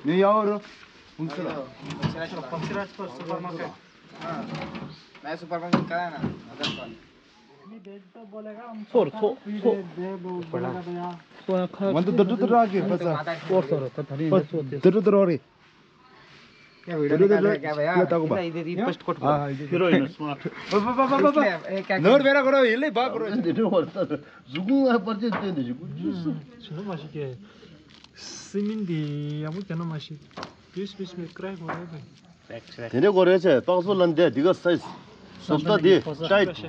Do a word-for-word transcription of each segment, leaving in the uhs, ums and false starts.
नहीं आओ रो। उनसे ना। पंक्चर आज पर सुपरमार्केट। हाँ। मैं सुपरमार्केट का है ना, अदर पर। ཚོར་ཚོ་ཚོ། ཚོར་ཁ། ང་ཚོ་འདི་འདྲ་འདྲ་རག་གི་ཕ་ཚ། ཚོར་ཚོར་ད་ད་རིང་འདི་ཚོ་དེ། ཀྱ་བི་ཌི་ཡོ་འདི་ཀ་ལ་ཀྱ་བ་ཡ། ལ་ཏག་པ། ཡིན་ན་ཡི་དེ་རི་ཕོ་སི་ཊི་ཀོ་ཊི། ཨ་ཨ་ཡིན་དེ། ཧི་རོ་ཡིན་ན་སྨ། ཨ་པ་པ་པ་པ་པ། ནོར་བེ་ར་ཀོ་ར་ཡིན་ལེ་བ་ཀོ་ར། འདི་འདྲ་བར་ད་གཟུགས་ཀུན་ཨ་པར་ཅན་བསྟན་ཏེ་ཞིག་ཀུན་ཅི་སུ། ཞི་ལུ་མ་ཞིག་གེ། སི་མིན་དེ་ཡག་པོ་རྒྱག་ན་མ་ཞིག། ཡུས་མིས་མི་ཀྲའི་གོ་རེ་བེ། དེ་འདྲ་གོ་རེ་ཆེ་པག་སོ་ལ་འདས་འདི་ག་སའི་ཛི། སོབ་ས་དེ་ཊའིཊ།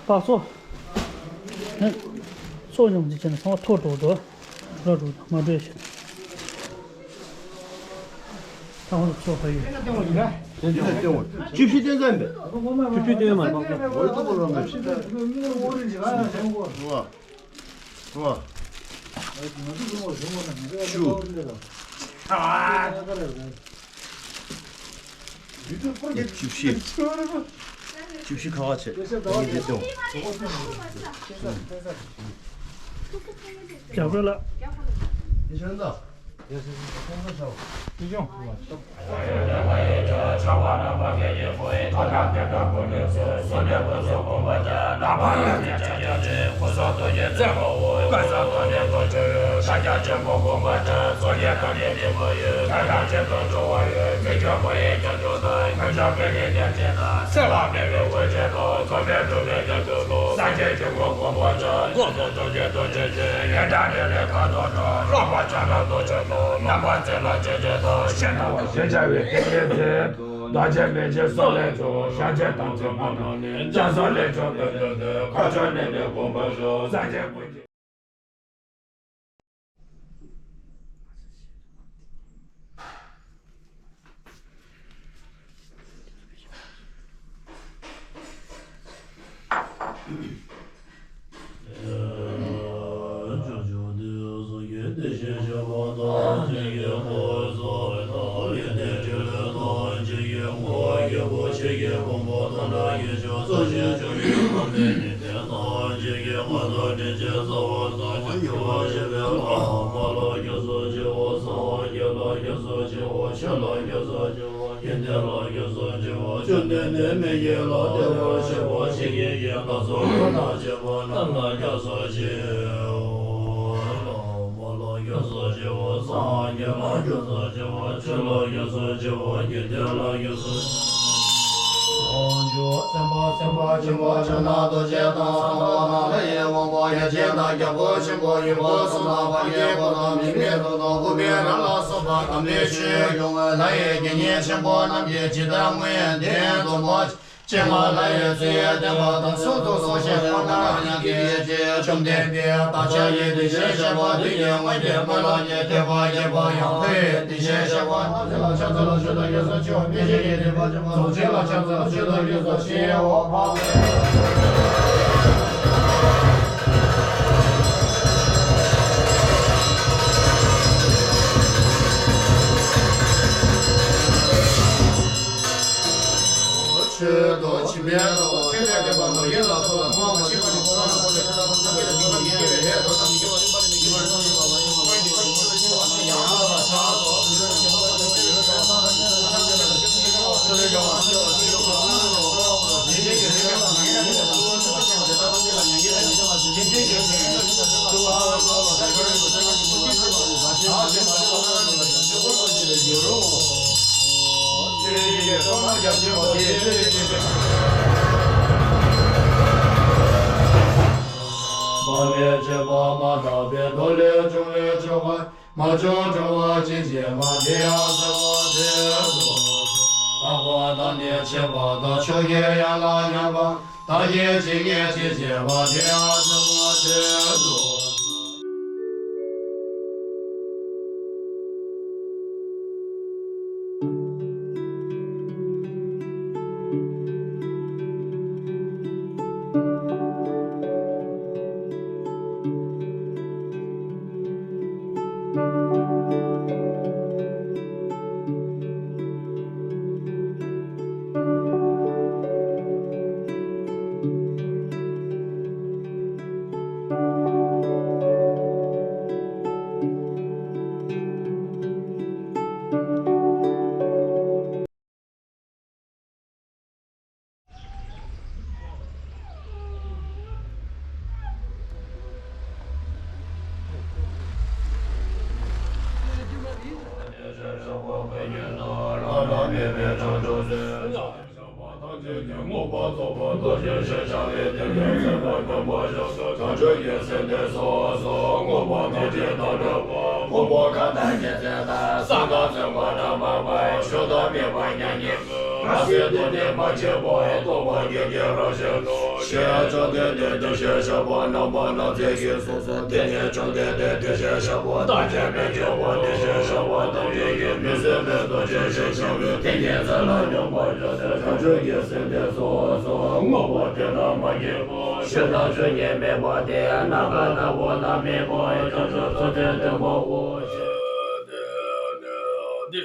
པག་སོ། ཚོ་ཡོང་ཅི་བྱས་ན་ཚང་མ་ཐོ་འགྲོ་འགྲོ། ར་འགྲོ་མ་འགྲོ་ཞེས། ཚང་མ་ཚོ་ཕ་ཡུལ། བཅུ་བཞི་སྟོན་ཙམ་པས། བཅུ་བཞི་སྟོན་མ་རེད། བཅུ་བཞི། བཅུ་བཞི་ཁ་བ་བྱེད། ད་ངས་འདི་སྟོན། རྒྱབ་རོལ་ལ། བཅོམ་ལྡན་འདས་མི་དགེ་ལ་དད་པ་ཆེ་བ་ཞིག་གིས་ཡང་དག་སོགས་པ་དང་བཅས་པ་རྣམས་ལ་སྐྱབས་སུ་མཆིའོ། ལྷག་པར་སྐྱབས་སུ་མཆི་བ་སངས་རྒྱས་ལ་སྐྱབས་སུ་མཆི་བ་ཆོས་ལ་སྐྱབས་སུ་མཆི་བ་དགེ་འདུན་ལ་སྐྱབས་སུ་མཆི། སངས་རྒྱས་སེམས་དཔའ་སེམས་དཔའ་ཆེན་པོ་ཕྱག་ན་རྡོ་རྗེ་དང་། སངས་རྒྱས་ལ་ལྷ་ཡི་དབང་པོ་ཡ་མཚན་དང་རྒྱལ་པོ་ཆེན་པོ་ཡུམ་བུ་གསུམ་དང་བར་གྱི་འཁོར་དང་མིའི་གནས་ལུགས་དང་ཀུ་བེ་ར་ལ་སོགས་པ་དམ་པའི་ཆོས་སྐྱོང་བའི་ལྷ་ཡི་དགེ་བསྙེན་ཆེན་པོ་རྣམས་ཀྱིས་ཇི་ལྟར་བསྔོས་དེ་བཟུམ་དུ། སྤྱན་མ་ལྷ་ཡི་ཚུལ་ཡང་བསྟན་པ་དང་ཚུལ་དུ་གསུངས་ཤིང་། ཁོང་རྣམས་ཉིད་ཀྱི་ཡེ་ཤེས་བཅོམ་ལྡན་འདས་བདག་ཅག་གི་བདེ་གཤེགས་ཞབས་པད་དུས་ཀྱི་དངོས་ཀྱི་སྨོན་ལམ་གྱི་ཐེག་པ་དགེ་བ་ཡང་དག་པའི་བདེ་གཤེགས་ཞབས་པད་རྣམས་ལ་ཕྱག་འཚལ་ལོ། མཆོད་དོ་བསྙེན་སོགས་ཆེ་བ་སྨིན་བྱེད་ཀྱི་ཐེག་པ་ཆེན་པོ་རྫོགས་བྱེད་ལ་ཕྱག་འཚལ་ལོ། མཆོད་དོ་བསྙེན་སོགས་ཆེ་བ་འཕགས་པའི། ཆོས་རྡོ་རྗེ་མེ་ཏོག་ཚེ་ལས་འདས་པ་མ་གྱུར་ལ་སོགས་པ་ཐོག་མ་མ་མཆིས་པ་ནས་འཁོར་བ་ན་འཁོར་བའི་ཚེ་དང་ནམ་མཁའ་ལས་བྱུང་བ་ཉིད་སྐྱེ་བའི་ལྷའི་རྡོ་རྣམས་ཀྱི་སྐྱེ་བ་རིམ་པ་ལས་མི་སྐྱེ་བར་ཐོག་མེད་པ་མ་ཡིན་པ་མ་ཡིན་པ་ཉིད་ཀྱི་ཆོས་ཅན། མ་བྱས་པ་མ་དག་པའི་མདོ་ལས་བྱུང་བའི་ཆོས་འགའ། མ་བྱུང་འགྲོ་བ་ཅི་བྱེད་པ་དེ་ཡང་བརྩེ་བ་དེ་ལ་སོགས་པ་དང་ནི་ཆད་པ་དང་ཆོས་ཀྱི་དབྱིངས་ལ་མཉམ་པ་དང་ཡེ་ཤེས་ཀྱི་ཅི་བྱེད་པ་དེ་ཡང་བརྩེ་བ་དེ་ལ་སོགས་པ། ཐམས་ཅད་ཀྱི་མངོན་པར་རྫོགས་པ་རྡོ་རྗེ་ཞེས་བྱ་བའི་ཏིང་ངེ་འཛིན་པ་མཉམ་པ་ཞབས་ཏོག་བྱང་ཆུབ་ཀྱི་སེམས་དེ་སོ་སོ་མངོན་པར་རྡོ་རྗེ་དང་འདྲ་བ། ཕུང་པོ་གང་དག་གི་ཚེ་དང་ས་དང་བཙོན་པ་དང་མ་པ་ཆོས་དང་མི་པ་མྱ་ངན་རང་སའི་དུས་ནི་མ་མཆིས་པ་སྟོང་པ་ཉིད་ཀྱི་རང་བཞིན་ནོ། ཞེས་བཅོམ་ལྡན་འདས་བདེ་གཤེགས་ཞབས་པད་རྣམ་པ་སྣ་ཚོགས་ཀྱིས་གསུངས་སོ། དེ་ནས་བཅོམ་ལྡན་འདས་བདེ་གཤེགས་ཞབས་པད་ཐམས་ཅད་མི་མཆིས་པ་བདེ་གཤེགས་ཞབས་པད་ཐམས་ཅད་ཀྱིས་མི་ཟད་པའི་རྡོ་རྗེ་ཞེས་བྱ་བའི་ཏིང་ངེ་འཛིན་ལ་སྙོམས་པར་ཞུགས་ཏེ་བྱང་ཆུབ་ཀྱི་སེམས་དེ་སོ་སོ་མངོན་པར་དེ་ལ་མ་སྐྱེས་པ་ཞེ་སྡང་ཆོས་ཉིད་མེད་པ་དེ་ནམ་མཁའ་ལྟ་བུ་ན་མེད་པ་བྱང་ཆུབ་མཚན་ལྡན་ལྡན་པའོ། ཞེས་དེ་ནས་བདེ་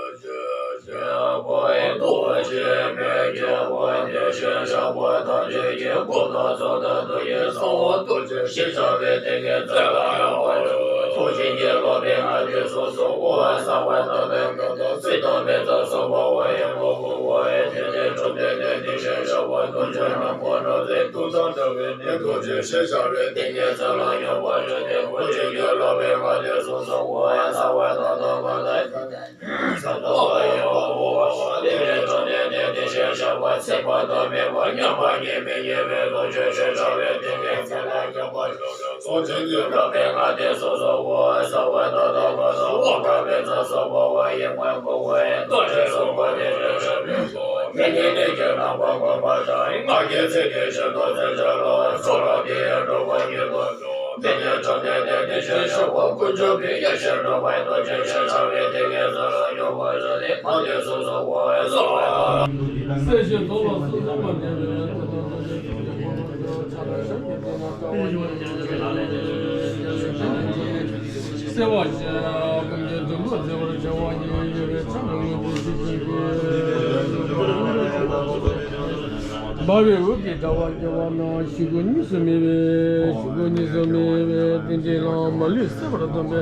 གཤེགས་ཞབས་པད་རྡོ་རྗེ་མི་མཆིས་པ་བདེ་གཤེགས་ཞབས་པད་ཐམས་ཅད་ཀྱི་སྐུ་དང་གསུང་དང་ཐུགས་ཀྱི་གསང་བ་རྡོ་རྗེ་ཞེས་བྱ་བའི་ཏིང་ངེ་འཛིན་ལ་སྙོམས་པར་ཞུགས་ཏེ་ཐུགས་བྱིན་གྱིས་རློབ་པའི་སྔགས་འདི་གསུངས་སོ། ཨོཾ་སརྦ་ཏ་ཏ་ག་ཏ་སིདྡྷི་མི་ཙ་སྭ་བྷཱ་ཝ་ཡེ་ཧཱུྃ་ཧཱུྃ་ཧཱུྃ། དེ་ནས་བཅོམ་ལྡན་འདས་བདེ་གཤེགས་ཞབས་པད་རྡོ་རྗེ་རྣམ་པར་སྣང་མཛད་ཐུགས་དང་འདྲ་བའི་གནས་རྡོ་རྗེ་ཞེས་བྱ་བའི་ཏིང་ངེ་འཛིན་ལ་སྙོམས་པར་ཞུགས་ཏེ་ཐུགས་བྱིན་གྱིས་རློབ་པའི་སྔགས་འདི་གསུངས་སོ། ཨོཾ་སརྦ་ཏ་ཏ་ག་ཏ་སིདྡྷི་མི་ཙ་སྭ་བྷཱ་ཝ་ཡེ་ཧཱུྃ་ཧཱུྃ་ཧཱུྃ། དེ་ནས་བཅོམ་ལྡན་འདས་བདེ་གཤེགས་ཞབས་པད་ཚིག་པ་དང་མེད་པ་མཉམ་པ་ཉིད་མི་མཉམ་པའི་རྡོ་རྗེ་ཞེས་བྱ་བའི་ཏིང་ངེ་འཛིན་ལ་སྙོམས་པར་ཞུགས་ཏེ་ཐུགས་བྱིན་གྱིས་རློབ་པའི་སྔགས་འདི་གསུངས་སོ། ཨོཾ་སརྦ་ཏ་ཏ་ག་ཏ་ཨོ་ག་མི་ཙ་སྭ་བྷཱ་ཝ་ཡེ་ཧཱུྃ་ཧཱུྃ་ཧཱུྃ། རྡོ་རྗེ་སེམས་དཔའ་བདེ་གཤེགས་ཞབས་པད་ཀྱིས་མི་ནི་ནི་གི་རྣམ་པར་བསྒོམ་པ་དང་སྔགས་ཀྱི་ཚིག་འདི་བཞིན་དུ་མཚོན་བྱ་ལ། ཚོགས་རབ་འདི་ཡིས་འགྲུབ་པ་ཉིད་དུ་འགྱུར། དེ་ནས་བཅོམ་ལྡན་འདས་བདེ་གཤེགས་ཞབས་པད་ཀུན་འཇོམས་པའི་ཡེ་ཤེས་སྒྲོན་མའི་རྡོ་རྗེ་ཞེས་བྱ་བའི་ཏིང་ངེ་འཛིན་ལ་སྙོམས་པར་ཞུགས་ཏེ་སྔགས་འདི་གསུངས་སོ། ཨོཾ་སརྦ་སེར་ཞིང་སྡོང་ལ་སོགས་སུ་མ་འདྲེས་པའི་ལྷ་དང་ལྷ་མོ་ཡི་དབང་པོ་ཆ་ལ་ཤར་གྱི་སྤྲིན་ནག་དཀར་དབང་ཕྱུག་ལྷ་ཡི་སྤྱན་སྔར་བཞུགས་ཤིང་བསྩལ་བ་བཞིན། ཀུན་གྱི་འདུན་པ་སྩོལ་བར་བྱ་བ་ཡི། གཡོ་བའི་ཚ་གྲང་ངུ་འབོད་ཤེས་བཞིན་གྱི། འབར་བའི་འོད་ཀྱི་ཟླ་བ་བརྒྱ་པ་ན་ཞིག་དགུ་གཉིས་སུ་མེད་པའི་ཞིག་དགུ་གཉིས་སུ་མེད་པའི་རྟེན་འབྲེལ་ལམ་མ་ལུས་གསལ་བར་སྟོན་པའི།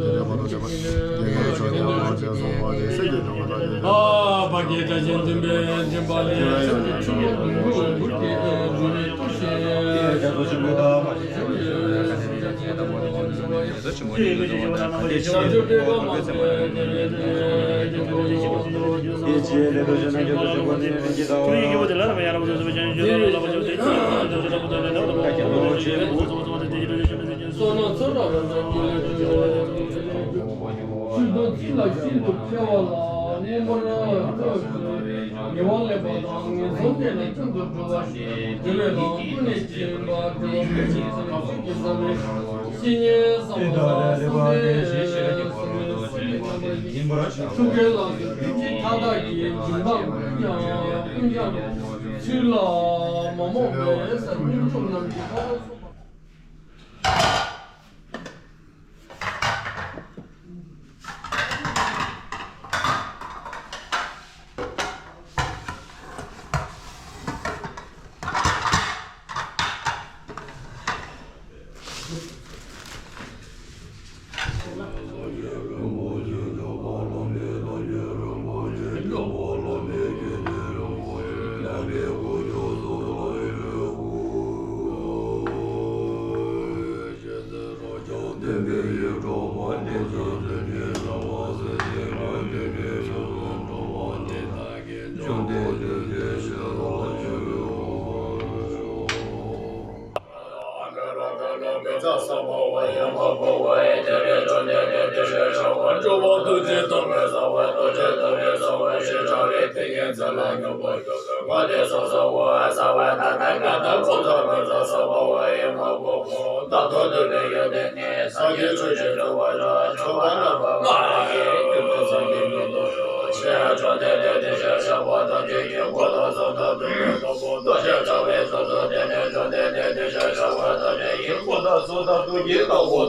ཆོས་དང་ཚིག་ལ་ཤིན་ཏུ་ཁྲེལ་བ་ལ། མངོན་པར་ངེས་པ་དང་ངན་སོང་འདས་ལ་ཀུན་ཏུ་སྒྲོལ་བ་ཞེས། དེ་ལས་ལམ་ཀུན་ནས་བྱེ་བ་སྒྲོལ་བ་ཀུན་གྱི་ས་ལས། བཤེས་གཉེན་བསམ་པ་བསམ་པའི་ཐུགས་ཀའི་ལམ་དུ་ཐུགས་རྗེ་མཐའ་དག་གི་འཇུག་པ་ཀུན་ཀྱང་ཀུན་ཀྱང་ཚུལ་ལ་མ་རྨོངས་པའི་སར་སྙོམས་འཇུག་རྣམས་ཀྱི་ཐོག་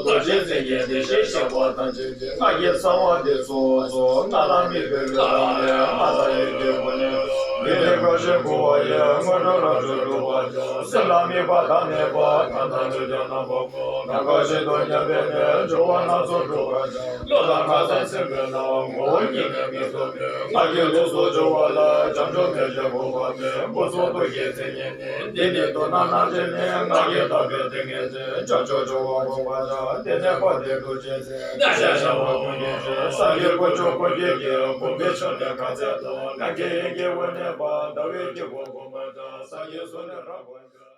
ཏུ་སོགས་པ། ང་ཡི་གསང་བ་འདི་སོ་སོ་ང་ལ་དམིགས་པའི་ལུས་ལ་ལས་ང་ལ་ཡོད་དེ་ཀུན་ནས་མི་དེ་ག་ཞིག་འཁོར་བ་ཡི་དངོས་གྲུབ་ལ་སྤྱོད་གྲུབ་པ་སེམས་ལ་དམིགས་པ་དང་ནད་པ་གང་དང་ལུས་ཀྱང་ན་བ་ན་ག་ཞིག་ཏུ་ཉམས་པའི་ནད་སྦྱོར་བ་སྣ་ཚོགས་འཁྲུགས་པ་བློ་ལ་ང་ཚང་སེམས་པའི་ནང་ངོ་བོ་ཉིད་ནས་མི་རྟོགས་པའི་ང་གི་ལུས་སུ་སྦྱོར་བ་ལ་བྱང་ཆུབ་མེད་ཅེས་འབོད་པ་མེད། འབུ་སོགས་དུ་ཞིག་མཚན་ཉིད་ནི་འདི་ནི་དོན་ན་སྣང་མཆེད་ནི་ང་གིས་བཏགས་པའི་ཏིང་ངེ་འཛིན་བྱང་ཆུབ་སྦྱོར་བ་སྤོང་བར་བྱ། དེ་ནས་དཔལ་ལྡན་ཐུགས་རྗེ་ཟེར་བརྙ་ཤ་ཤ་བ་ཀུན་གྱི་རྗེ་སངས་རྒྱས་དཀོན་མཆོག་ཀུན་གྱི་དཀྱིལ་འཁོར་བའི་ཕྱོགས་ནས་ག་ཚད་དུ་ང་གི་ཡིད་ཀྱི་འོད་གནས་པ་ཟླ་བའི་དཀྱིལ་འཁོར་བསྐོར་བར་བྱ། སངས་རྒྱས་གསུང་ནས་རབ་དགོངས་ཀྱང་།